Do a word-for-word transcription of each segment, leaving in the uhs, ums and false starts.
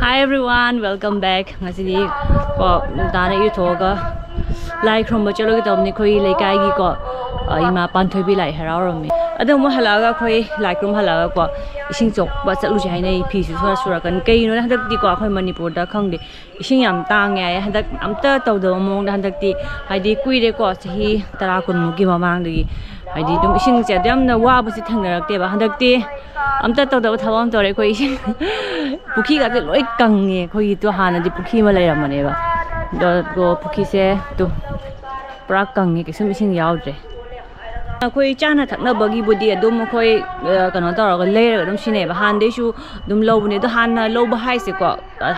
Hi everyone, welcome back. ꯉꯁꯤꯗꯤ ꯀꯣ ꯉꯟꯇꯥꯅ ꯏꯔꯨꯊꯣꯛꯑꯒ ꯂꯥꯏ ꯈꯨꯔꯨꯝꯕ ꯆꯠꯂꯨꯒꯦ ꯇꯧꯕꯅꯤ꯫ ꯑꯩꯈꯣꯏ ꯂꯩꯀꯥꯏꯒꯤꯀꯣ, ꯑ, ꯏꯃꯥ ꯄꯥꯟꯊꯣꯏꯕꯤ ꯂꯥꯏ ꯍꯔꯥꯎꯔꯝꯃꯤ꯫ ꯑꯗꯣ ꯑꯃꯨꯛ ꯍꯜꯂꯛꯑꯒ ꯑꯩꯈꯣꯏ ꯂꯥꯏ ꯈꯨꯔꯨꯝ ꯍꯜꯂꯛꯑꯒ ꯀꯣ ꯏꯁꯤꯡ ꯁꯣꯛꯄ ꯆꯠꯂꯨꯁꯦ ꯍꯥꯏꯅꯩ꯫ ꯐꯤꯁꯨ ꯈꯔ ꯁꯨꯔꯛꯀꯅꯤ꯫ ꯀꯩꯒꯤꯅꯣꯗ ꯍꯟꯗꯛꯇꯤꯀꯣ ꯑꯩꯈꯣꯏ ꯃꯅꯤꯄꯨꯔꯗ ꯈꯪꯗꯦ, ꯏꯁꯤꯡ ꯌꯥꯝ ꯇꯥꯡꯉꯦ ꯍꯥꯏꯌꯦ꯫ ꯍꯟꯗꯛ ꯑꯝꯇ ꯇꯧꯗꯕ ꯃꯑꯣꯡꯗ ꯍꯟꯗꯛꯇꯤ, ꯍꯥꯏꯗꯤ ꯀꯨꯏꯔꯦꯀꯣ, ꯆꯍꯤ ꯇꯔꯥ ꯀꯨꯟꯃꯨꯛꯀꯤ ꯃꯃꯥꯡꯗꯒꯤ ꯍꯥꯏꯗꯤ ꯑꯗꯨꯝ ꯏꯁꯤꯡꯁꯦ ꯑꯗꯨ ꯌꯥꯝꯅ ꯋꯥꯕꯁꯦ ꯊꯦꯡꯅꯔꯛꯇꯦꯕ꯫ ꯍꯟꯗꯛꯇꯤ ꯑꯝꯇ ꯇꯧꯗꯕ ꯊꯕꯛ ꯑꯃ ꯇꯧꯔꯦ ꯑꯩꯈꯣꯏ꯫ ꯏꯁꯤꯡ ꯄꯨꯈ꯭ꯔꯤꯒꯁꯦ ꯂꯣꯏ ꯀꯪꯉꯦ꯫ ꯑꯩꯈꯣꯏꯒꯤ ꯇꯨ ꯍꯥꯟꯅꯗꯤ ꯄꯨꯈ꯭ꯔꯤ ꯑꯃ ꯂꯩꯔꯝꯕꯅꯦꯕ, ꯑꯗꯣ ꯄꯨꯈ꯭ꯔꯤꯁꯦ ꯇꯨ ꯄꯨꯔꯥ ꯀꯪꯉꯦ, ꯀꯩꯁꯨꯝ ꯏꯁꯤꯡ ꯌꯥꯎꯗ꯭ꯔꯦ꯫ ꯑꯩꯈꯣꯏ ꯆꯥꯅ ꯊꯛꯅꯕꯒꯤꯕꯨꯗꯤ ꯑꯗꯨꯝ ꯑꯩꯈꯣꯏ, ꯑ, ꯀꯩꯅꯣ ꯇꯧꯔꯒ ꯂꯩꯔꯒ ꯑꯗꯨꯝ ꯁꯤꯖꯤꯟꯅꯩꯌꯦꯕ꯫ ꯍꯥꯟꯅꯗꯩꯁꯨ ꯑꯗꯨꯝ ꯂꯧꯕꯅꯦ꯫ ꯑꯗꯣ ꯍꯥꯟꯅ ꯂꯧꯕ ꯍꯥꯏꯁꯦꯀꯣ,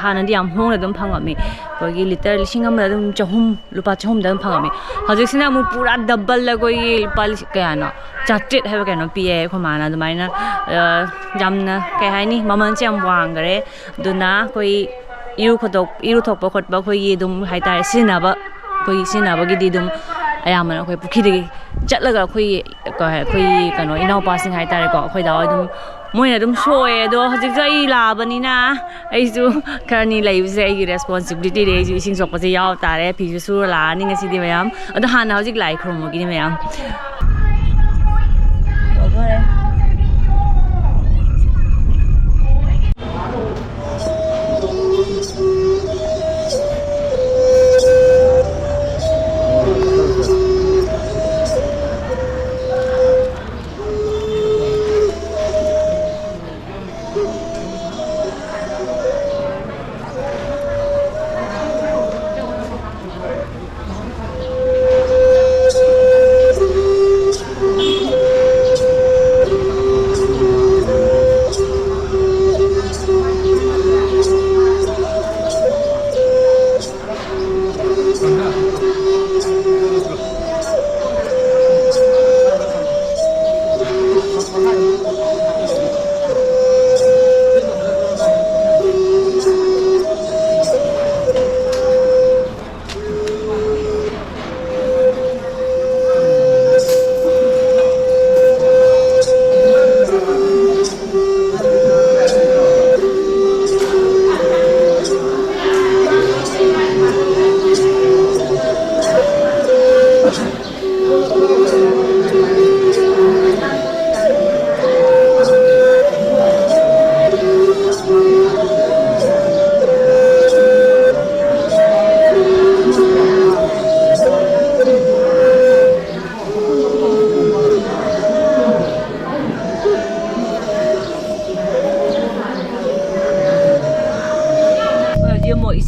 ꯍꯥꯟꯅꯗꯤ ꯌꯥꯝ ꯍꯣꯡꯅ ꯑꯗꯨꯝ ꯐꯪꯉꯝꯃꯤ꯫ ꯑꯩꯈꯣꯏꯒꯤ ꯂꯤꯇꯔ ꯂꯤꯁꯤꯡ ꯑꯃꯗ ꯑꯗꯨꯝ ꯆꯍꯨꯝ, ꯂꯨꯄꯥ ꯆꯍꯨꯝꯗ ꯑꯗꯨꯝ ꯐꯪꯉꯝꯃꯤ꯫ ꯍꯧꯖꯤꯛꯁꯤꯅ ꯑꯃꯨꯛ ꯄꯨꯔꯥ ꯗꯕꯜꯗ ꯑꯩꯈꯣꯏꯒꯤ ꯂꯨꯄꯥ ꯂꯤꯁꯤꯡ, ꯀꯌꯥꯅꯣ, ꯆꯥꯇ꯭ꯔꯦꯠ ꯍꯥꯏꯕ ꯀꯩꯅꯣ ꯄꯤꯌꯦ ꯑꯩꯈꯣꯏ ꯃꯥꯅ꯫ ꯑꯗꯨꯃꯥꯏꯅ, ꯑ, ꯌꯥꯝꯅ, ꯀꯩ ꯍꯥꯏꯅꯤ, ꯃꯃꯜꯁꯦ ꯌꯥꯝ ꯋꯥꯡꯈꯔꯦ꯫ ꯑꯗꯨꯅ ꯑꯩꯈꯣꯏ ꯏꯔꯨ ꯈꯣꯠꯇꯣꯛ-, ꯏꯔꯨ ꯊꯣꯛꯄ ꯈꯣꯠꯄ ꯑꯩꯈꯣꯏꯒꯤ ꯑꯗꯨꯝ ꯍꯥꯏꯇꯥꯔꯦ, ꯁꯤꯖꯤꯟꯅꯕ, ꯑꯩꯈꯣꯏꯒꯤ ꯁꯤꯖꯤꯟꯅꯕꯒꯤꯗꯤ ꯑꯗꯨꯝ ꯑꯌꯥꯝꯕꯅ ꯑꯩꯈꯣꯏ ꯄꯨꯈ꯭ꯔꯤꯗꯒꯤ ꯆꯠꯂꯒ ꯑꯩꯈꯣꯏꯒꯤ, ꯀꯩ ꯍꯥꯏ-, ꯑꯩꯈꯣꯏꯒꯤ ꯀꯩꯅꯣ ꯏꯅꯥꯎꯄꯥꯁꯤꯡ ꯍꯥꯏꯇꯥꯔꯦꯀꯣ, ꯑꯩꯈꯣꯏ ꯗꯥ ꯍꯣꯏ ꯑꯗꯨꯝ ꯃꯣꯏꯅ ꯑꯗꯨꯝ ꯁꯣꯛꯑꯦ꯫ ꯑꯗꯣ ꯍꯧꯖꯤꯛꯁꯨ ꯑꯩ ꯂꯥꯛꯑꯕꯅꯤꯅ ꯑꯩꯁꯨ ꯈꯔꯅꯤ ꯂꯩꯕꯁꯦ ꯑꯩꯒꯤ responsibilityꯅꯦ꯫ ꯑꯩꯁꯨ ꯏꯁꯤꯡ ꯁꯣꯛꯄꯁꯦ ꯌꯥꯎ ꯇꯥꯔꯦ꯫ ꯐꯤꯁꯨ ꯁꯨꯔ ꯂꯥꯛꯑꯅꯤ ꯉꯁꯤꯗꯤ ꯃꯌꯥꯝ꯫ ꯑꯗꯣ ꯍꯥꯟꯅ ꯍꯧꯖꯤꯛ ꯂꯥꯏ ꯈꯨꯔꯨꯝꯃꯨꯒꯤꯅꯤ ꯃꯌꯥꯝ꯫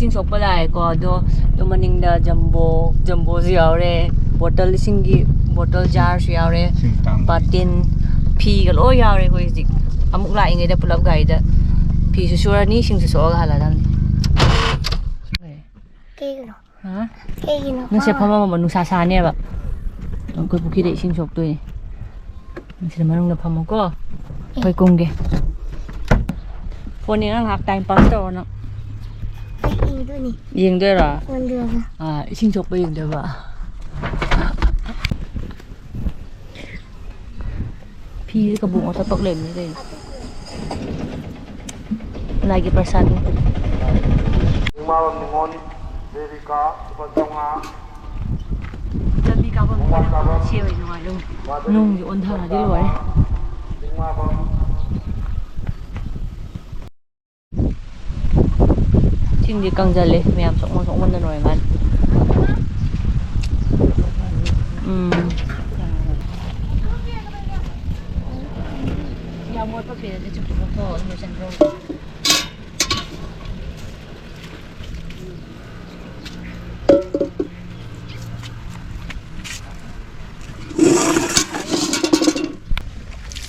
ꯏꯁꯤꯡ ꯁꯣꯛꯄ ꯂꯥꯛꯑꯦꯀꯣ꯫ ꯑꯗꯣ, ꯑꯗꯨ ꯃꯅꯤꯡꯗ ꯖꯝꯕꯣ, ꯖꯝꯕꯣꯁꯨ ꯌꯥꯎꯔꯦ, ꯕꯣꯇꯜ, ꯏꯁꯤꯡꯒꯤ ꯕꯣꯇꯜ ꯖꯥꯔꯁꯨ ꯌꯥꯎꯔꯦ, ꯏꯁꯤꯡ ꯇꯥꯡꯕ꯫ ꯕꯥꯇꯤꯟ, ꯐꯤꯒ ꯂꯣꯏ ꯌꯥꯎꯔꯦ꯫ ꯑꯩꯈꯣꯏ ꯍꯧꯖꯤꯛ ꯑꯃꯨꯛ ꯂꯥꯛꯏꯉꯩꯗ ꯄꯨꯂꯞ ꯒꯥꯔꯤꯗ ꯐꯤꯁꯨ ꯁꯨꯔꯅꯤ, ꯏꯁꯤꯡꯁꯨ ꯁꯣꯛꯑꯒ ꯍꯜꯂꯗꯕꯅꯤ꯫ ꯀꯩꯒꯤꯅꯣ? ꯍꯥ? ꯀꯩꯒꯤꯅꯣ? ꯅꯪꯁꯦ ꯐꯝꯃꯝꯃꯣ, ꯅꯨꯡꯁꯥ ꯁꯥꯅꯦꯕ꯫ ꯑꯩꯈꯣꯏ ꯄꯨꯈ꯭ꯔꯤꯗ ꯏꯁꯤꯡ ꯁꯣꯛꯇꯣꯏꯅꯦ꯫ ꯁꯤꯗ ꯃꯅꯨꯡꯗ ꯐꯝꯃꯣꯀꯣ꯫ ꯑꯩꯈꯣꯏ ꯀꯨꯝꯒꯦ꯫ ꯐꯣꯟ ꯌꯦꯡꯉ ꯉꯥꯏꯍꯥꯛ ꯇꯥꯏꯝ ꯄꯥꯁ ꯇꯧꯔꯣ ꯅꯪ꯫ ꯑꯩ ꯌꯦꯡꯗꯣꯏꯅꯤ꯫ ꯌꯦꯡꯗꯣꯏꯔꯣ? ꯐꯣꯟꯗ ꯌꯦꯡꯉ꯫ ꯑꯥ, ꯏꯁꯤꯡ ꯁꯣꯛꯄ ꯌꯦꯡꯗꯣꯏꯕ꯫ ꯐꯤꯁꯦ ꯀꯕꯣꯛ ꯉꯥꯛꯇ ꯄꯛ ꯂꯩꯔꯝꯃꯤ ꯀꯩꯅꯣ꯫ ꯂꯥꯏꯒꯤ ꯄ꯭ꯔꯁꯥꯗꯅꯤ꯫ ꯏꯃꯥꯕꯝ ꯅꯤꯉꯣꯜ ꯗꯦꯕꯤꯀꯥ ꯂꯨꯄꯥ ꯆꯥꯝꯃꯉꯥ꯫ ꯂꯝꯕꯤ ꯀꯥꯞꯐꯝ ꯁꯦꯝꯃꯦ ꯅꯨꯡꯉꯥꯏꯗꯧꯅꯤ꯫ ꯅꯨꯡꯁꯦ ꯑꯣꯟꯊꯔꯗꯤ ꯂꯣꯏꯔꯦ꯫ ꯏꯃꯥꯕꯝ꯫ ꯏꯁꯤꯡꯗꯤ ꯀꯪꯖꯜꯂꯦ, ꯃꯌꯥꯝ ꯁꯣꯛꯃꯟ ꯁꯣꯛꯃꯟꯗꯅ ꯑꯣꯏꯔ ꯃꯥꯜꯂꯦ꯫ ꯎꯝ꯫ ꯌꯥꯝ ꯃꯣꯠꯄ ꯐꯤꯔꯣꯜꯗꯤ ꯆꯨꯞꯄꯨꯀꯣ, ꯂꯣꯏꯁꯟꯈ꯭ꯔꯣ꯫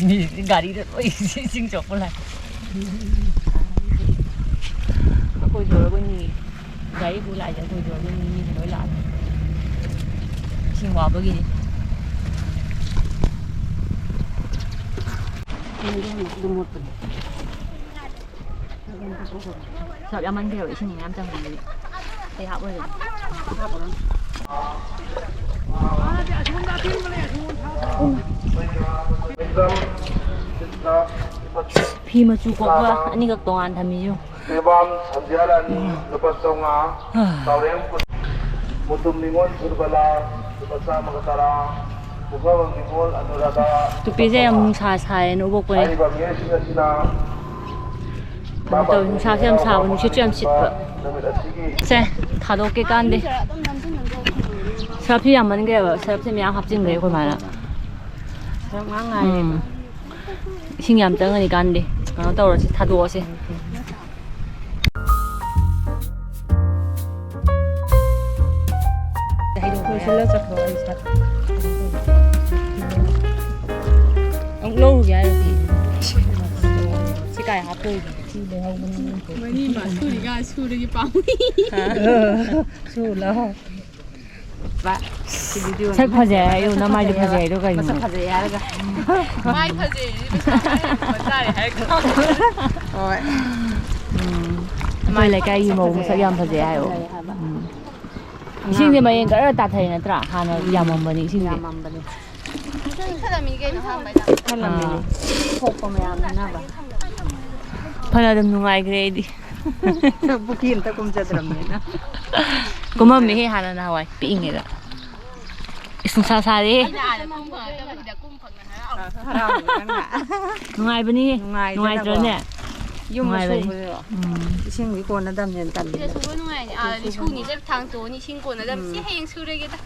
ꯃꯤ ꯒꯥꯔꯤꯗ ꯂꯣꯏ ꯏꯁꯤꯡ ꯆꯣꯠꯄ ꯂꯥꯛꯑꯦ꯫ ꯑꯩꯈꯣꯏ ꯂꯣꯏꯔꯒ ꯅꯤ꯫ ꯒꯥꯔꯤ ꯄꯨ ꯂꯥꯛꯏꯁꯦ ꯑꯩꯈꯣꯏ ꯂꯣꯏꯔꯒ ꯅꯤ, ꯃꯤꯗꯤ ꯂꯣꯏ ꯂꯥꯛꯑꯦ꯫ ꯏꯁꯤꯡ ꯋꯥꯕꯒꯤꯅꯤ꯫ ꯑꯗꯨꯝ ꯃꯣꯠꯄꯅꯦ꯫ ꯁꯔꯞ ꯌꯥꯝꯃꯟꯈ꯭ꯔꯦꯕ, ꯏꯁꯤꯡ ꯃꯌꯥꯝ ꯆꯪꯕꯒꯤ꯫ ꯀꯩ ꯍꯥꯞꯄꯣꯏꯗꯅꯣ? ꯐꯤ ꯃꯆꯨ ꯀꯣꯛꯄ ꯑꯅꯤꯈꯛ ꯇꯣꯉꯥꯟ ꯊꯝꯃꯤꯁꯨ꯫ ꯏꯃꯥꯝ ꯁꯟꯙ꯭ꯌꯥ ꯔꯥꯅꯤ, ꯂꯨꯄꯥ ꯆꯥꯝꯃꯉꯥ, ꯆꯥꯎꯔꯦꯝ ꯀꯨꯟ, ꯃꯨꯇꯨꯝ ꯅꯤꯉꯣꯜ ꯁꯨꯔꯕꯂꯥ, ꯂꯨꯄꯥ ꯆꯥꯝꯃꯒ ꯇꯔꯥ, ꯄꯨꯈ꯭ꯔꯕꯝ ꯅꯤꯉꯣꯜ ꯑꯅꯨꯔꯥꯙꯥ, ꯂꯨꯄꯥ ꯇꯨꯄꯤꯁꯦ ꯌꯥꯝ ꯆꯥꯝꯃꯉꯥ꯫ ꯅꯨꯡꯁꯥ ꯁꯥꯏꯌꯦꯅ ꯎꯕꯣꯛꯄꯅꯦ꯫ ꯍꯥꯏꯔꯤꯕ ꯃꯤꯑꯣꯏꯁꯤꯡ ꯑꯁꯤꯅ ꯀꯩꯅꯣ ꯇꯧꯋꯤ, ꯅꯨꯡꯁꯥꯁꯦ ꯌꯥꯝ ꯁꯥꯕ, ꯅꯨꯡꯁꯤꯠꯁꯨ ꯌꯥꯝ ꯁꯤꯠꯄ꯫ ꯅꯨꯃꯤꯠ ꯑꯁꯤꯒꯤ ꯁꯦ, ꯊꯥꯗꯣꯛꯀꯦ ꯀꯥꯟꯗꯦ꯫ ꯁꯔꯞꯁꯦ ꯌꯥꯝꯃꯟꯈ꯭ꯔꯦꯕ, ꯁꯔꯞꯁꯦ ꯃꯌꯥꯝ ꯍꯥꯞꯆꯤꯟꯈ꯭ꯔꯦ ꯑꯩꯈꯣꯏ ꯃꯥꯅ꯫ ꯁꯔꯞ ꯉꯥꯛ ꯉꯥꯏꯔꯦꯕ꯫ ꯎꯝ꯫ ꯏꯁꯤꯡ ꯌꯥꯝ ꯆꯪꯉꯅꯤ ꯀꯥꯟꯗꯦ꯫ ꯀꯩꯅꯣ ꯇꯧꯔꯁꯤ, ꯊꯥꯗꯣꯛꯑꯁꯤ꯫ ꯈꯜꯂ ꯆꯠꯈ꯭ꯔꯣ, ꯑꯩ ꯁꯠ-, ꯑꯃꯨꯛ ꯂꯧꯔꯨꯒꯦ ꯍꯥꯏꯔꯗꯤ꯫ ꯁꯤ ꯀꯥꯏ ꯍꯥꯞꯇꯣꯏꯅꯣ? ꯁꯤ ꯂꯩꯍꯧꯕꯅꯤ꯫ ꯃꯅꯤ ꯃꯥ ꯁꯨꯔꯤꯒ ꯁꯨꯔꯒꯤ ꯄꯥꯝꯃꯨꯏ꯫ ꯍꯥ? ꯁꯨ ꯂꯥꯎ꯫ ꯕꯥ, ꯁꯤ video ꯁꯛ ꯐꯖꯩ ꯍꯥꯏꯌꯨ, ꯅꯃꯥꯏꯗꯣ ꯐꯖꯩ ꯍꯥꯏꯗꯣ ꯀꯩꯅꯣ? ꯃꯁꯛ ꯐꯖꯩ ꯍꯥꯏꯔꯒ꯫ ꯃꯥꯏ ꯐꯖꯩ, ꯄꯩꯁꯥ ꯈꯔ ꯌꯥꯝ ꯆꯥꯔꯦ ꯍꯥꯏꯔꯒ꯫ ꯍꯣꯏ꯫ ꯎꯝ꯫ ꯑꯩꯈꯣꯏ ꯂꯩꯀꯥꯏꯒꯤ ꯃꯧ ꯃꯁꯛ ꯌꯥꯝ ꯐꯖꯩ ꯍꯥꯏꯌꯣ꯫ ꯐꯖꯩ ꯍꯥꯏꯕ꯫ ꯎꯝ꯫ ꯏꯁꯤꯡꯁꯦ ꯃꯌꯦꯡ ꯈꯔ ꯇꯥꯊꯩ ꯅꯠꯇ꯭ꯔꯥ? ꯍꯥꯟꯅ ꯎꯝ꯫ ꯌꯥꯝꯃꯝꯕꯅꯤ ꯏꯁꯤꯡꯁꯦ꯫ ꯌꯥꯝꯃꯝꯕꯅꯤ꯫ ꯈꯜꯂꯝꯃꯤꯅꯤ ꯀꯩꯅꯣ ꯑꯍꯥꯟꯕꯗ꯫ ꯈꯜꯂꯝꯃꯤꯅꯤ꯫ ꯑꯥ꯫ ꯊꯣꯛꯄ ꯃꯌꯥꯝꯗꯨꯅꯕ꯫ ꯐꯅ ꯑꯗꯨꯝ ꯅꯨꯡꯉꯥꯏꯈ꯭ꯔꯦ ꯑꯩꯗꯤ꯫ ꯄꯨꯈ꯭ꯔꯤ ꯑꯝꯇ ꯀꯨꯝꯖꯗ꯭ꯔꯕꯅꯤꯅ꯫ ꯀꯨꯝꯃꯝꯃꯦꯍꯦ ꯍꯥꯟꯅ ꯅꯍꯥꯟꯋꯥꯏ ꯄꯤꯛꯏꯉꯩꯗ꯫ ꯏꯁ ꯅꯨꯡꯁꯥ ꯁꯥꯔꯦꯍꯦ꯫ ꯑꯩꯅ ꯑꯥꯗ ꯀꯨꯝ ꯐꯪꯉꯛꯇꯕꯁꯤꯗ ꯀꯨꯝ ꯐꯪꯅ ꯍꯔꯥꯎ꯫ ꯍꯔꯥꯎꯕ ꯅꯪꯅ꯫ ꯅꯨꯡꯉꯥꯏꯕꯅꯤꯍꯦ꯫ ꯅꯨꯡꯉꯥꯏꯖꯗꯕ꯫ ꯅꯨꯡꯉꯥꯏꯇ꯭ꯔꯅꯦ? ꯌꯨꯝꯗ ꯅꯨꯡꯉꯥꯏꯕꯅꯤ꯫ ꯁꯨꯕꯗꯣ ꯎꯝ꯫ ꯏꯁꯤꯡꯗꯤ ꯀꯣꯟꯅꯗꯕꯅꯤꯅ ꯇꯜꯂꯤ꯫ ꯁꯤꯗ ꯁꯨꯕ ꯅꯨꯡꯉꯥꯏꯅꯤ꯫ ꯑꯥꯗꯗꯤ ꯁꯨꯅꯤ, ꯆꯦ ꯊꯥꯡ ꯇꯣꯛꯑꯅꯤ, ꯏꯁꯤꯡ ꯀꯣꯟꯅꯗꯕꯅꯤ꯫ ꯁꯤ ꯎꯝ꯫ ꯍꯌꯦꯡ ꯁꯨꯔꯒꯦꯗ꯫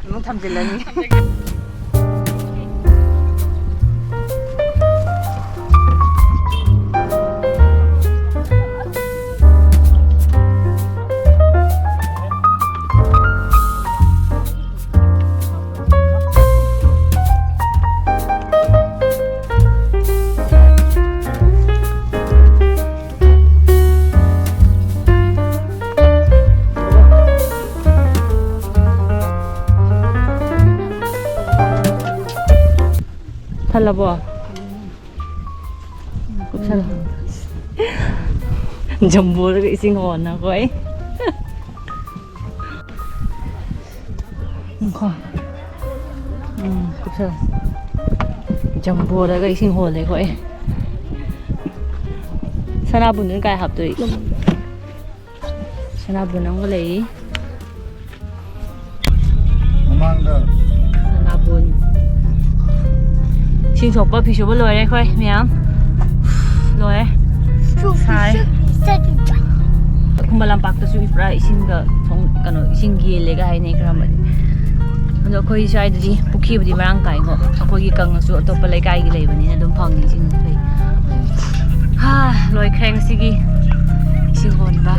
ꯑꯃꯨꯛ ꯊꯝꯖꯤꯜꯂꯅꯤ꯫ ꯊꯜꯂꯕꯣ? ꯀꯨꯞꯁꯜꯂꯣ꯫ ꯖꯝꯕꯣꯗꯒ ꯏꯁꯤꯡ ꯍꯣꯟꯅꯀꯣ ꯑꯩ꯫ ꯎꯝ, ꯀꯣ꯫ ꯎꯝ, ꯀꯨꯞꯁꯜꯂꯣ꯫ ꯖꯝꯕꯣꯗꯒ ꯏꯁꯤꯡ ꯍꯣꯜꯂꯦꯀꯣ ꯑꯩ꯫ ꯁꯅꯥꯕꯨꯟꯗꯨꯅ ꯀꯥꯏ ꯍꯥꯞꯇꯣꯏ? ꯁꯅꯥꯕꯨꯟ ꯑꯃꯒ ꯂꯩꯔꯤ꯫ ꯃꯃꯥꯡꯗ꯫ ꯁꯅꯥꯕꯨꯟ꯫ ꯏꯁꯤꯡ ꯁꯣꯛꯄ ꯐꯤ ꯁꯨꯕ ꯂꯣꯏꯔꯦ ꯑꯩꯈꯣꯏ ꯃꯌꯥꯝ꯫ ꯂꯣꯏꯔꯦ꯫ ꯁꯥꯏ꯫ ꯈꯨꯃꯟ ꯂꯝꯄꯥꯛꯇꯁꯨ ꯄꯨꯔꯥ ꯏꯁꯤꯡꯒ ꯊꯣꯡ-, ꯀꯩꯅꯣ, ꯏꯁꯤꯡ ꯌꯦꯜꯂꯦꯒ ꯍꯥꯏꯅꯩ ꯈꯔ ꯑꯃꯗꯤ꯫ ꯑꯗꯣ ꯑꯩꯈꯣꯏ ꯁ꯭ꯋꯥꯏꯗꯗꯤ ꯄꯨꯈ꯭ꯔꯤꯕꯨꯗꯤ ꯃꯔꯥꯡ ꯀꯥꯏꯀꯣ꯫ ꯑꯩꯈꯣꯏꯒꯤ ꯀꯪꯉꯁꯨ ꯑꯇꯣꯞꯄ ꯂꯩꯀꯥꯏꯒꯤ ꯂꯩꯕꯅꯤꯅ ꯑꯗꯨꯝ ꯐꯪꯉꯤ ꯏꯁꯤꯡ ꯐꯩ꯫ ꯍꯥ, ꯂꯣꯏꯈ꯭ꯔꯦ ꯉꯁꯤꯒꯤ ꯏꯁꯤꯡ ꯍꯣꯟꯕ꯫